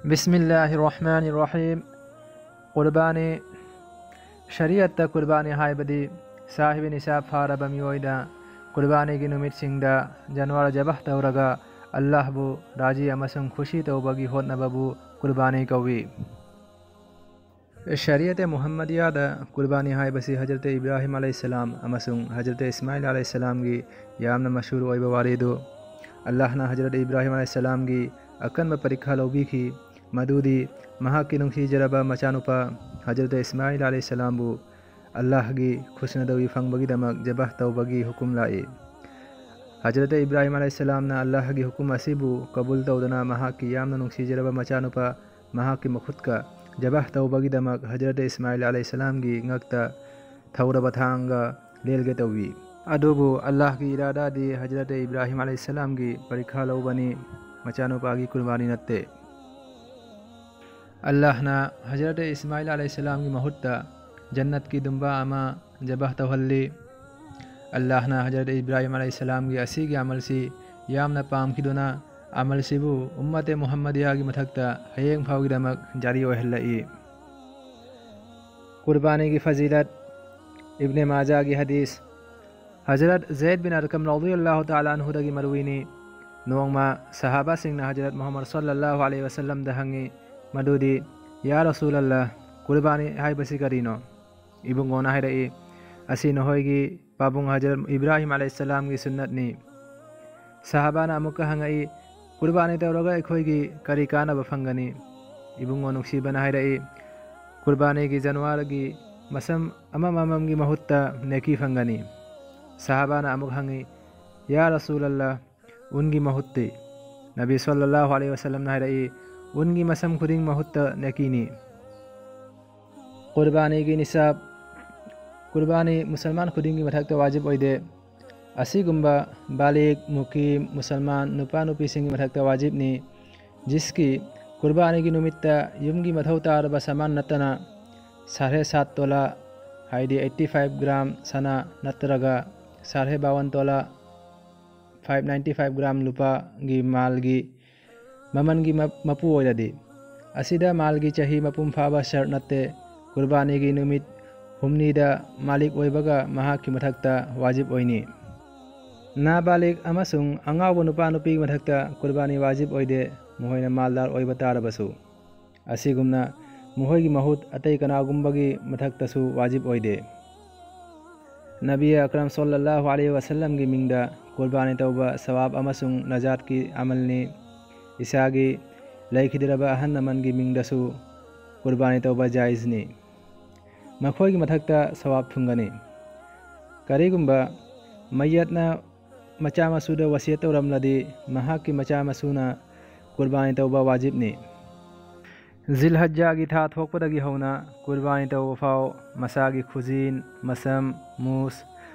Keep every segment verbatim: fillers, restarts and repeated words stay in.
ꯕꯤꯁꯃꯤꯜꯂꯥꯍꯤꯔ ꯔꯍꯃꯥꯅꯤꯔ ꯔꯍꯤꯝ꯫ ꯀꯨꯔꯕꯥꯅꯤ꯫ ꯁꯔꯤꯌꯠꯇ ꯀꯨꯔꯕꯥꯅꯤ ꯍꯥꯏꯕꯗꯤ ꯁꯥꯍꯤꯕ ꯅꯤꯁꯥꯕ ꯐꯥꯔꯕ ꯃꯤꯑꯣꯏꯗ ꯀꯨꯔꯕꯥꯅꯤꯒꯤ ꯅꯨꯃꯤꯠꯁꯤꯡꯗ ꯖꯅꯋꯥꯔ ꯖꯕꯍ ꯇꯧꯔꯒ ꯑꯜꯂꯥꯍꯕꯨ ꯔꯥꯖꯤ ꯑꯃꯁꯨꯡ ꯈꯨꯁꯤ ꯇꯧꯕꯒꯤ ꯍꯣꯠꯅꯕꯕꯨ ꯀꯨꯔꯕꯥꯅꯤ ꯀꯧꯏ꯫ ꯁꯔꯤꯌꯠ ꯃꯨꯍꯝꯃꯗꯤꯌꯥꯗ ꯀꯨꯔꯕꯥꯅꯤ ꯍꯥꯏꯕꯁꯤ ꯍꯖꯔꯠ ꯏꯕ꯭ꯔꯥꯍꯤꯝ ꯑꯂꯩꯍꯤꯁꯁꯂꯥꯝ ꯑꯃꯁꯨꯡ ꯍꯖꯔꯠ ꯏꯁꯃꯥꯏꯜ ꯑꯂꯩꯍꯤꯁꯁꯂꯥꯝꯒꯤ ꯌꯥꯝꯅ ꯃꯁꯍꯨꯔ ꯑꯣꯏꯕ ꯋꯥꯔꯤꯗꯨ꯫ ꯑꯜꯂꯥꯍꯅ ꯍꯖꯔꯠ ꯏꯕ꯭ꯔꯥꯍꯤꯝ ꯑꯂꯩꯍꯤꯁꯁꯂꯥꯝꯒꯤ ꯑꯀꯟꯕ ꯄꯔꯤꯈꯥ ꯂꯧꯕꯤꯈꯤ, ꯃꯗꯨꯗꯤ ꯃꯍꯥꯛꯀꯤ ꯅꯨꯡꯁꯤꯖꯔꯕ ꯃꯆꯥꯅꯨꯄꯥ ꯍꯖꯔꯠ ꯏꯁꯃꯥꯏꯜ ꯑꯂꯩꯍꯤꯁꯁꯂꯥꯝꯕꯨ ꯑꯜꯂꯥꯍꯒꯤ ꯈꯨꯁꯅꯗꯧꯏ ꯐꯪꯕꯒꯤꯗꯃꯛ ꯖꯕꯍ ꯇꯧꯕꯒꯤ ꯍꯨꯀꯨꯝ ꯂꯥꯛꯏ꯫ ꯍꯖꯔꯠ ꯏꯕ꯭ꯔꯥꯍꯤꯝ ꯑꯂꯩꯍꯤꯁꯁꯂꯥꯝꯅ ꯑꯜꯂꯥꯍꯒꯤ ꯍꯨꯀꯨꯝ ꯑꯁꯤꯕꯨ ꯀꯕꯨꯜ ꯇꯧꯗꯨꯅ ꯃꯍꯥꯛꯀꯤ ꯌꯥꯝꯅ ꯅꯨꯡꯁꯤꯖꯔꯕ ꯃꯆꯥꯅꯨꯄꯥ ꯃꯍꯥꯛꯀꯤ ꯃꯈꯨꯠꯀ ꯖꯕꯍ ꯇꯧꯕꯒꯤꯗꯃꯛ ꯍꯖꯔꯠ ꯏꯁꯃꯥꯏꯜ ꯑꯂꯩꯍꯤꯁꯁꯂꯥꯝꯒꯤ ꯉꯛꯇ ꯊꯧꯔꯕ ꯊꯥꯡꯒ ꯂꯦꯜꯒꯦ ꯇꯧꯏ꯫ ꯑꯗꯨꯕꯨ ꯑꯜꯂꯥꯍꯒꯤ ꯏꯔꯥꯗꯥꯗꯤ ꯍꯖꯔꯠ ꯏꯕ꯭ꯔꯥꯍꯤꯝ ꯑꯂꯩꯍꯤꯁꯁꯂꯥꯝꯒꯤ ꯄꯔꯤꯈꯥ ꯂꯧꯕꯅꯤ, ꯃꯆꯥꯅꯨꯄꯥꯒꯤ ꯀꯨꯔꯕꯥꯅꯤ ꯅꯠꯇꯦ꯫ ꯑꯜꯂꯥꯍꯅ ꯍꯖꯔꯠ ꯏꯁꯃꯥꯏꯜ ꯑꯂꯩꯍꯤꯁꯁꯂꯥꯝꯒꯤ ꯃꯍꯨꯠꯇ ꯖꯟꯅꯠꯀꯤ ꯗꯨꯝꯕꯥ ꯑꯃ ꯖꯕꯍ ꯇꯧꯍꯜꯂꯤ꯫ ꯑꯜꯂꯥꯍꯅ ꯍꯖꯔꯠ ꯏꯕ꯭ꯔꯥꯍꯤꯝ ꯑꯂꯩꯍꯤꯁꯁꯂꯥꯝꯒꯤ ꯑꯁꯤꯒꯤ ꯑꯃꯜꯁꯤ ꯌꯥꯝꯅ ꯄꯥꯝꯈꯤꯗꯨꯅ ꯑꯃꯜꯁꯤꯕꯨ ꯎꯝꯃꯠ ꯃꯨꯍꯝꯃꯗꯤꯌꯥꯒꯤ ꯃꯊꯛꯇ ꯍꯌꯦꯡ ꯐꯥꯎꯒꯤꯗꯃꯛ ꯖꯥꯔꯤ ꯑꯣꯏꯍꯜꯂꯛꯏ꯫ ꯀꯨꯔꯕꯥꯅꯤꯒꯤ ꯐꯖꯤꯂꯠ꯫ ꯏꯕꯅꯦ ꯃꯥꯖꯥꯒꯤ ꯍꯗꯤꯁ꯫ ꯍꯖꯔꯠ ꯖꯩꯗ ꯕꯤꯟ ꯑꯔꯀꯝ ꯔꯗꯤꯌꯜꯂꯥꯍꯨ ꯇꯥꯂꯥ ꯑꯟꯍꯨꯗꯒꯤ ꯃꯔꯨꯏꯅꯤ꯫ ꯅꯣꯡꯃ ꯁꯍꯥꯕꯥꯁꯤꯡꯅ ꯍꯖꯔꯠ ꯃꯨꯍꯝꯃꯗ ꯁꯜꯂꯜꯂꯥꯍꯨ ꯑꯂꯩꯍꯤ ꯋꯁꯜꯂꯝꯗ ꯍꯪꯉꯤ ꯃꯗꯨꯗꯤ, "ꯌꯥ ꯔꯁꯨꯂꯜꯂꯥꯍ, ꯀꯨꯔꯕꯥꯅꯤ ꯍꯥꯏꯕꯁꯤ ꯀꯔꯤꯅꯣ?" ꯏꯕꯨꯡꯉꯣꯅ ꯍꯥꯏꯔꯛꯏ, "ꯑꯁꯤ ꯅꯈꯣꯏꯒꯤ ꯄꯥꯕꯨꯡ ꯍꯖꯔꯠ ꯏꯕ꯭ꯔꯥꯍꯤꯝ ꯑꯂꯩꯍꯤꯁꯁꯂꯥꯝꯒꯤ ꯁꯨꯟꯅꯠꯅꯤ꯫" ꯁꯍꯥꯕꯥꯅ ꯑꯃꯨꯛꯀ ꯍꯪꯉꯛꯏ, "ꯀꯨꯔꯕꯥꯅꯤ ꯇꯧꯔꯒ ꯑꯩꯈꯣꯏꯒꯤ ꯀꯔꯤ ꯀꯥꯟꯅꯕ ꯐꯪꯒꯅꯤ?" ꯏꯕꯨꯡꯉꯣ ꯅꯨꯡꯁꯤꯕꯅ ꯍꯥꯏꯔꯛꯏ, "ꯀꯨꯔꯕꯥꯅꯤꯒꯤ ꯖꯅꯋꯥꯔꯒꯤ ꯃꯁꯝ ꯑꯃꯃꯝꯒꯤ ꯃꯍꯨꯠꯇ ꯅꯦꯀꯤ ꯐꯪꯒꯅꯤ꯫" ꯁꯍꯥꯕꯥꯅ ꯑꯃꯨꯛ ꯍꯪꯉꯤ, "ꯌꯥ ꯔꯁꯨꯂꯜꯂꯥꯍ, ꯎꯟꯒꯤ ꯃꯍꯨꯠꯇꯤ?" ꯅꯕꯤ ꯁꯜꯂꯜꯂꯥꯍꯨ ꯑꯂꯩꯍꯤ ꯋꯁꯜꯂꯝꯅ ꯍꯥꯏꯔꯛꯏ, "ꯎꯟꯒꯤ ꯃꯁꯝ ꯈꯨꯗꯤꯡ ꯃꯍꯨꯠꯇ ꯅꯦꯀꯤꯅꯤ꯫" ꯀꯨꯔꯕꯥꯅꯤꯒꯤ ꯅꯤꯁꯥꯕ꯫ ꯀꯨꯔꯕꯥꯅꯤ ꯃꯨꯁꯜꯃꯥꯟ ꯈꯨꯗꯤꯡꯒꯤ ꯃꯊꯛꯇ ꯋꯥꯖꯤꯕ ꯑꯣꯏꯗꯦ꯫ ꯑꯁꯤꯒꯨꯝꯕ ꯕꯥꯂꯤꯒ, ꯃꯨꯀꯤꯝ, ꯃꯨꯁꯜꯃꯥꯟ ꯅꯨꯄꯥ ꯅꯨꯄꯤꯁꯤꯡꯒꯤ ꯃꯊꯛꯇ ꯋꯥꯖꯤꯕꯅꯤ꯫ ꯖꯤꯁꯀꯤ ꯀꯨꯔꯕꯥꯅꯤꯒꯤ ꯅꯨꯃꯤꯠꯇ ꯌꯨꯝꯒꯤ ꯃꯊꯧ ꯇꯥꯔꯕ ꯁꯥꯃꯥꯟ ꯅꯠꯇꯅ ꯁꯥꯔꯦ ꯁꯥꯠ ꯇꯣꯂꯥ, ꯍꯥꯏꯗꯤ eighty five gram ꯁꯅꯥ ꯅꯠꯇ꯭ꯔꯒ ꯁꯥꯔꯦ Bhawan ꯇꯣꯂꯥ, five ninety five gram ꯂꯨꯄꯥꯒꯤ ꯃꯥꯜꯒꯤ ꯃꯃꯜꯒꯤ ꯃ-, ꯃꯄꯨ ꯑꯣꯏꯔꯗꯤ, ꯑꯁꯤꯗ ꯃꯥꯜꯒꯤ ꯆꯍꯤ ꯃꯄꯨꯡ ꯐꯥꯕ ꯁꯔꯠ ꯅꯠꯇꯦ꯫ ꯀꯨꯔꯕꯥꯅꯤꯒꯤ ꯅꯨꯃꯤꯠ ꯍꯨꯝꯅꯤꯗ ꯃꯥꯂꯤꯛ ꯑꯣꯏꯕꯒ ꯃꯍꯥꯛꯀꯤ ꯃꯊꯛꯇ ꯋꯥꯖꯤꯕ ꯑꯣꯏꯅꯤ꯫ ꯅꯥꯕꯥꯂꯤꯒ ꯑꯃꯁꯨꯡ ꯑꯉꯥꯎꯕ ꯅꯨꯄꯥ ꯅꯨꯄꯤꯒꯤ ꯃꯊꯛꯇ ꯀꯨꯔꯕꯥꯅꯤ ꯋꯥꯖꯤꯕ ꯑꯣꯏꯗꯦ, ꯃꯈꯣꯏꯅ ꯃꯥꯜꯗꯥꯔ ꯑꯣꯏꯕ ꯇꯥꯔꯕꯁꯨ꯫ ꯑꯁꯤꯒꯨꯝꯅ ꯃꯈꯣꯏꯒꯤ ꯃꯍꯨꯠ ꯑꯇꯩ ꯀꯅꯥꯒꯨꯝꯕꯒꯤ ꯃꯊꯛꯇꯁꯨ ꯋꯥꯖꯤꯕ ꯑꯣꯏꯗꯦ꯫ ꯅꯕꯤ ꯑꯀꯔꯝ ꯁꯜꯂꯜꯂꯥꯍꯨ ꯑꯂꯩꯍꯤ ꯋꯁꯜꯂꯝꯒꯤ ꯃꯤꯡꯗ ꯀꯨꯔꯕꯥꯅꯤ ꯇꯧꯕ ꯁꯋꯥꯕ ꯑꯃꯁꯨꯡ ꯅꯖꯥꯠꯀꯤ ꯑꯃꯜꯅꯤ꯫ ꯏꯁꯥꯒꯤ ꯂꯩꯈꯤꯗ꯭ꯔꯕ ꯑꯍꯜ ꯂꯃꯟꯒꯤ ꯃꯤꯡꯗꯁꯨ ꯀꯨꯔꯕꯥꯅꯤ ꯇꯧꯕ ꯖꯥꯏꯖꯅꯤ꯫ ꯃꯈꯣꯏꯒꯤ ꯃꯊꯛꯇ ꯁꯋꯥꯕ ꯐꯪꯒꯅꯤ꯫ ꯀꯔꯤꯒꯨꯝꯕ ꯃꯩꯌꯠꯅ ꯃꯆꯥ ꯃꯁꯨꯗ ꯋꯁꯤꯌꯠ ꯇꯧꯔꯝꯂꯗꯤ, ꯃꯍꯥꯛꯀꯤ ꯃꯆꯥ ꯃꯁꯨꯅ ꯀꯨꯔꯕꯥꯅꯤ ꯇꯧꯕ ꯋꯥꯖꯤꯕꯅꯤ꯫ ꯖꯤꯜꯍꯖ꯭ꯖꯥꯒꯤ ꯊꯥ ꯊꯣꯛꯄꯗꯒꯤ ꯍꯧꯅ ꯀꯨꯔꯕꯥꯅꯤ ꯇꯧꯕ ꯐꯥꯎ ꯃꯁꯥꯒꯤ ꯈꯨꯖꯤꯟ, ꯃꯁꯝ, ꯃꯨꯁ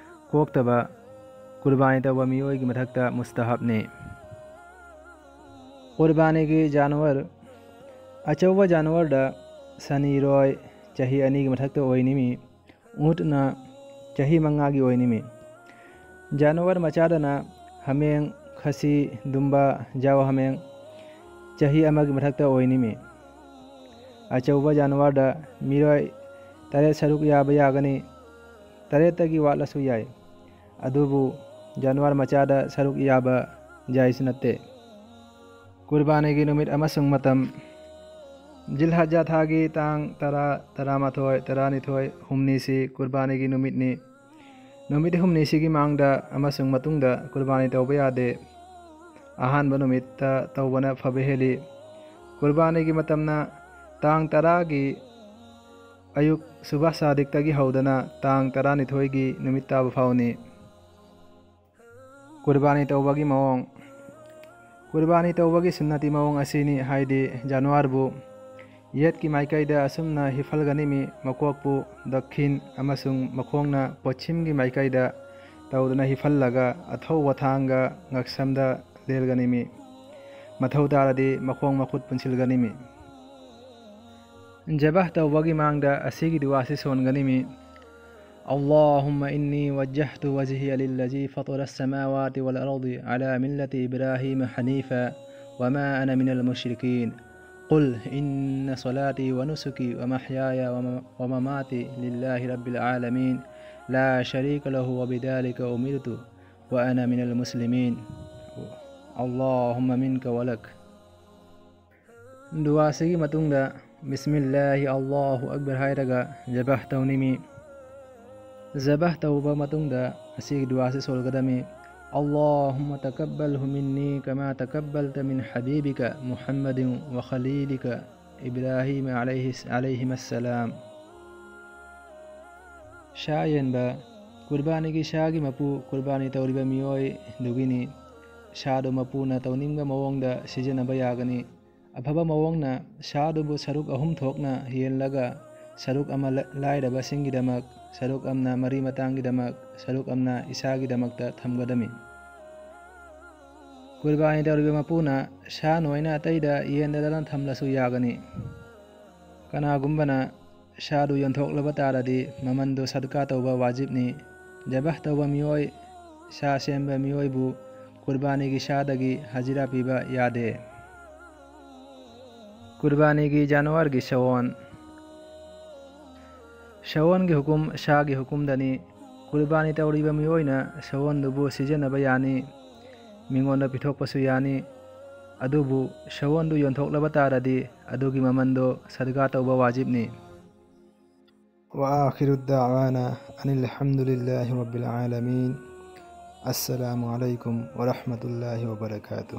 ꯀꯣꯛꯇꯕ ꯀꯨꯔꯕꯥꯅꯤ ꯇꯧꯕ ꯃꯤꯑꯣꯏꯒꯤ ꯃꯊꯛꯇ ꯃꯨꯁꯇꯍꯥꯕꯅꯤ꯫ ꯀꯨꯔꯕꯥꯅꯤꯒꯤ ꯖꯥꯅꯋꯔ꯫ ꯑꯆꯧꯕ ꯖꯥꯅꯋꯔꯗ ꯁꯟ, ꯏꯔꯣꯏ ꯆꯍꯤ ꯑꯅꯤꯒꯤ ꯃꯊꯛꯇ ꯑꯣꯏꯅꯤꯃꯤ꯫ ꯎꯠꯅ ꯆꯍꯤ ꯃꯉꯥꯒꯤ ꯑꯣꯏꯅꯤꯃꯤ꯫ ꯖꯥꯅꯋꯔ ꯃꯆꯥꯗꯅ ꯍꯥꯃꯦꯡ, ꯈꯥꯁꯤ, ꯗꯨꯝꯕ, ꯖꯥꯎ ꯍꯥꯃꯦꯡ ꯆꯍꯤ ꯑꯃꯒꯤ ꯃꯊꯛꯇ ꯑꯣꯏꯅꯤꯃꯤ꯫ ꯑꯆꯧꯕ ꯖꯥꯅꯋꯔꯗ ꯃꯤꯑꯣꯏ ꯇꯔꯦꯠ ꯁꯔꯨꯛ ꯌꯥꯕ ꯌꯥꯒꯅꯤ, ꯇꯔꯦꯠꯇꯒꯤ ꯋꯥꯠꯂꯁꯨ ꯌꯥꯏ, ꯑꯗꯨꯕꯨ ꯖꯥꯅꯋꯔ ꯃꯆꯥꯗ ꯁꯔꯨꯛ ꯌꯥꯕ ꯖꯥꯏꯖ ꯅꯠꯇꯦ꯫ ꯀꯨꯔꯕꯥꯅꯤꯒꯤ ꯅꯨꯃꯤꯠ ꯑꯃꯁꯨꯡ ꯃꯇꯝ꯫ ꯖꯤꯜꯍꯖꯥ ꯊꯥꯒꯤ ꯇꯥꯡ ꯇꯔꯥ, ꯇꯔꯥꯃꯥꯊꯣꯏ, ꯇꯔꯥꯅꯤꯊꯣꯏ, ꯍꯨꯝꯅꯤꯁꯤ ꯀꯨꯔꯕꯥꯅꯤꯒꯤ ꯅꯨꯃꯤꯠꯅꯤ꯫ ꯅꯨꯃꯤꯠ ꯍꯨꯝꯅꯤꯁꯤꯒꯤ ꯃꯥꯡꯗ ꯑꯃꯁꯨꯡ ꯃꯇꯨꯡꯗ ꯀꯨꯔꯕꯥꯅꯤ ꯇꯧꯕ ꯌꯥꯗꯦ꯫ ꯑꯍꯥꯟꯕ ꯅꯨꯃꯤꯠꯇ ꯇꯧꯕꯅ ꯐꯕ ꯍꯦꯜꯂꯤ꯫ ꯀꯨꯔꯕꯥꯅꯤꯒꯤ ꯃꯇꯝꯅ ꯇꯥꯡ ꯇꯔꯥꯒꯤ ꯑꯌꯨꯛ ꯁꯨꯕ ꯁꯥꯗꯤꯛꯇꯒꯤ ꯍꯧꯗꯅ ꯇꯥꯡ ꯇꯔꯥꯅꯤꯊꯣꯏꯒꯤ ꯅꯨꯃꯤꯠ ꯇꯥꯕ ꯐꯥꯎꯅꯤ꯫ ꯀꯨꯔꯕꯥꯅꯤ ꯇꯧꯕꯒꯤ ꯃꯑꯣꯡ꯫ ꯀꯨꯔꯕꯥꯅꯤ ꯇꯧꯕꯒꯤ ꯁꯨꯟꯅꯇꯤ ꯃꯑꯣꯡ ꯑꯁꯤꯅꯤ, ꯍꯥꯏꯗꯤ ꯖꯥꯅꯋꯥꯔꯕꯨ ꯌꯦꯠꯀꯤ ꯃꯥꯏꯀꯩꯗ ꯑꯁꯨꯝꯅ ꯍꯤꯐꯜꯒꯅꯤꯃꯤ, ꯃꯀꯣꯛꯄꯨ ꯗꯛꯈꯤꯟ ꯑꯃꯁꯨꯡ ꯃꯈꯣꯡꯅ ꯄꯣꯠꯁꯤꯝꯒꯤ ꯃꯥꯏꯀꯩꯗ ꯇꯧꯗꯨꯅ ꯍꯤꯐꯜꯂꯒ ꯑꯊꯧꯕ ꯊꯥꯡꯒ ꯉꯛꯁꯝꯗ ꯂꯦꯜꯒꯅꯤꯃꯤ꯫ ꯃꯊꯧ ꯇꯥꯔꯗꯤ ꯃꯈꯣꯡ ꯃꯈꯨꯠ ꯄꯨꯟꯁꯤꯜꯒꯅꯤꯃꯤ꯫ ꯖꯕꯍ ꯇꯧꯕꯒꯤ ꯃꯥꯡꯗ ꯑꯁꯤꯒꯤ ꯗꯨꯋꯥꯁꯤ ꯁꯣꯟꯒꯅꯤꯃꯤ꯫ اللهم إني وجهت وجهي للذي فطر السماوات والأرض على ملة إبراهيم حنيفا وما أنا من المشركين. قل إن صلاتي ونسكي ومحياي وم-، ومماتي لله رب العالمين لا شريك له وبذلك أمرت وأنا من المسلمين. اللهم منك ولك. ꯗꯨꯋꯥꯁꯤꯒꯤ ꯃꯇꯨꯡꯗ ꯕꯤꯁꯃꯤꯜꯂꯥꯍꯤ ꯑꯜꯂꯥꯍꯨ ꯑꯛꯕꯔ ꯍꯥꯏꯔꯒ ꯖꯕꯍ ꯇꯧꯅꯤꯃꯤ꯫ ꯖꯕꯍ ꯇꯧꯕ ꯃꯇꯨꯡꯗ ꯑꯁꯤꯒꯤ ꯗꯨꯋꯥꯁꯤ ꯁꯣꯜꯒꯗꯃꯤ: اللهم تقبله مني كما تقبلت من حبيبك محمد وخليلك إبراهيم عليه، عليهما السلام. ꯁꯥ ꯌꯦꯟꯕ: ꯀꯨꯔꯕꯥꯅꯤꯒꯤ ꯁꯥꯒꯤ ꯃꯄꯨ, ꯀꯨꯔꯕꯥꯅꯤ ꯇꯧꯔꯤꯕ ꯃꯤꯑꯣꯏꯗꯨꯒꯤꯅꯤ꯫ ꯁꯥꯗꯨ ꯃꯄꯨꯅ ꯇꯧꯅꯤꯡꯕ ꯃꯑꯣꯡꯗ ꯁꯤꯖꯤꯟꯅꯕ ꯌꯥꯒꯅꯤ꯫ ꯑꯐꯕ ꯃꯑꯣꯡꯅ ꯁꯥꯗꯨꯕꯨ ꯁꯔꯨꯛ ꯑꯍꯨꯝ ꯊꯣꯛꯅ ꯌꯦꯜꯂꯒ, ꯁꯔꯨꯛ ꯑꯃ ꯂ-, ꯂꯥꯏꯔꯕꯁꯤꯡꯒꯤꯗꯃꯛ, ꯁꯔꯨꯛ ꯑꯃꯅ ꯃꯔꯤ ꯃꯇꯥꯡꯒꯤꯗꯃꯛ, ꯁꯔꯨꯛ ꯑꯃꯅ ꯏꯁꯥꯒꯤꯗꯃꯛꯇ ꯊꯝꯒꯗꯃꯤ꯫ ꯀꯨꯔꯕꯥꯅꯤ ꯇꯧꯔꯤꯕ ꯃꯄꯨꯅ ꯁꯥ ꯅꯣꯏꯅ ꯑꯇꯩꯗ ꯌꯦꯟꯗꯗꯅ ꯊꯝꯂꯁꯨ ꯌꯥꯒꯅꯤ꯫ ꯀꯅꯥꯒꯨꯝꯕꯅ ꯁꯥꯗꯨ ꯌꯣꯟꯊꯣꯛꯂꯕ ꯇꯥꯔꯗꯤ, ꯃꯃꯟꯗꯨ ꯁꯗꯀꯥ ꯇꯧꯕ ꯋꯥꯖꯤꯕꯅꯤ꯫ ꯖꯕꯍ ꯇꯧꯕ ꯃꯤꯑꯣꯏ, ꯁꯥ ꯁꯦꯝꯕ ꯃꯤꯑꯣꯏꯕꯨ ꯀꯨꯔꯕꯥꯅꯤꯒꯤ ꯁꯥꯗꯒꯤ ꯍꯖꯤꯔꯥ ꯄꯤꯕ ꯌꯥꯗꯦ꯫ ꯀꯨꯔꯕꯥꯅꯤꯒꯤ ꯖꯥꯅꯋꯥꯔꯒꯤ ꯁꯑꯣꯟ꯫ ꯁꯑꯣꯟꯒꯤ ꯍꯨꯀꯨꯝ ꯁꯥꯒꯤ ꯍꯨꯀꯨꯝꯗꯅꯤ꯫ ꯀꯨꯔꯕꯥꯅꯤ ꯇꯧꯔꯤꯕ ꯃꯤꯑꯣꯏꯅ ꯁꯑꯣꯟꯗꯨꯕꯨ ꯁꯤꯖꯤꯟꯅꯕ ꯌꯥꯅꯤ, ꯃꯤꯉꯣꯟꯗ ꯄꯤꯊꯣꯛꯄꯁꯨ ꯌꯥꯅꯤ꯫ ꯑꯗꯨꯕꯨ ꯁꯑꯣꯟꯗꯨ ꯌꯣꯟꯊꯣꯛꯂꯕ ꯇꯥꯔꯗꯤ, ꯑꯗꯨꯒꯤ ꯃꯃꯟꯗꯣ ꯁꯗꯀꯥ ꯇꯧꯕ ꯋꯥꯖꯤꯕꯅꯤ꯫ وآخر دعوانا أن الحمد لله رب العالمين. السلام عليكم ورحمة الله وبركاته.